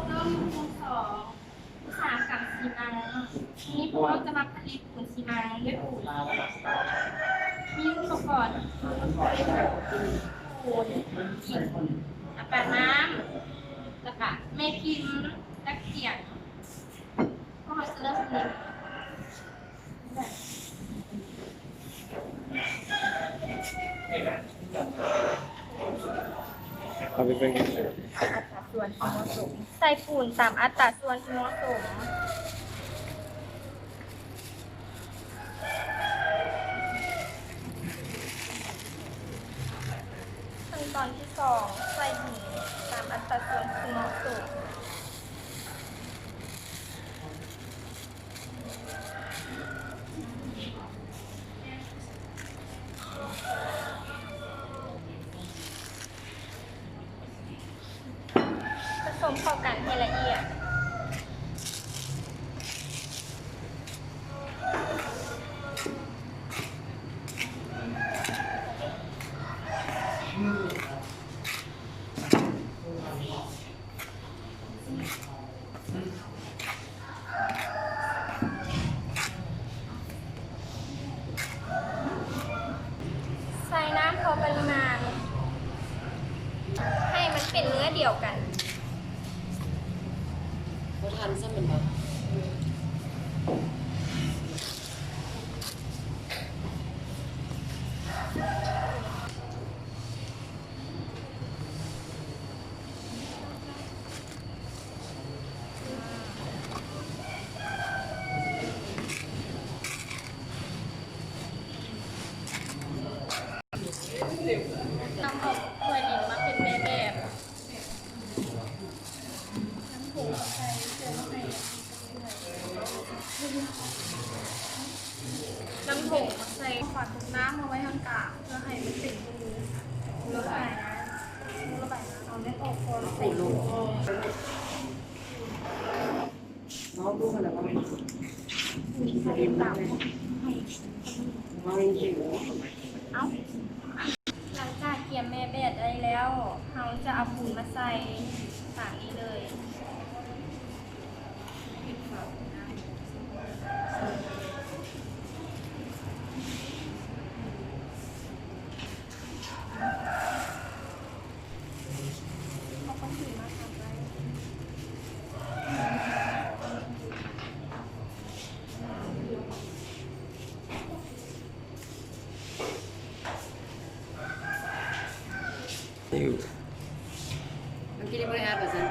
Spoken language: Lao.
ເຮົາຢູ່ກຸ່ມສອງ ອຸດສາຫະກຳຊີມັງ. ທີນີ້ພວກເຮົາຈະມາຜະລິດປູນຊີມັງດ້ວຍປູນ ມີອຸປະກອນ ປູນ ຫີນ ອາບປານ້ຳ ແລ້ວກະແມ່ພິມ ຕະກຽງ. ພວກເຮົາຈະເລີ່ມຜະລິດ ເອົາໄປເບິ່ງ ອັດຕາສ່ວນທີ່ເໝາະສົມ. ໃສ່ປູນຕາມອັດຕາສ່ວນທີ່ເໝາະສົມ. ຂັ້ນຕອນທີສອງ ໃສ່ຫີນຕາມອັດຕາສ່ວນທີ່ເໝາະສົມ. ປະສົມເຂົ້າກັນໃຫ້ລະອຽດ. ໃສ່ນ້ຳພໍປະລິມານ ໃຫ້ມັນເປັນເນື້ອດຽວກັນ. ບໍ່ທັນຊ້ຳແມ່ນບໍ່? ນຳເອົາຖ້ວຍດິນມາເປັນແມ່ແບບ. ນ້ຳຖົງມາໃສ່ ເພື່ອໃຫ້ມັນເປັນຮູ ລະບາຍນ້ຳ ລະບາຍນ້ຳ ເອົາເມັດອອກກ່ອນ ໃສ່ ເອົາລູກມັນແລ້ວກໍ ເອົາ ຫຼັງຈາກກຽມແມ່ແບບໄດ້ແລ້ວ ເຮົາຈະເອົາປູນມາໃສ່ຕາມນີ້ເລີຍ. ເມື່ອກີ້ນີ້ບໍ່ໄດ້ອັດວ່າຊັ້ນ.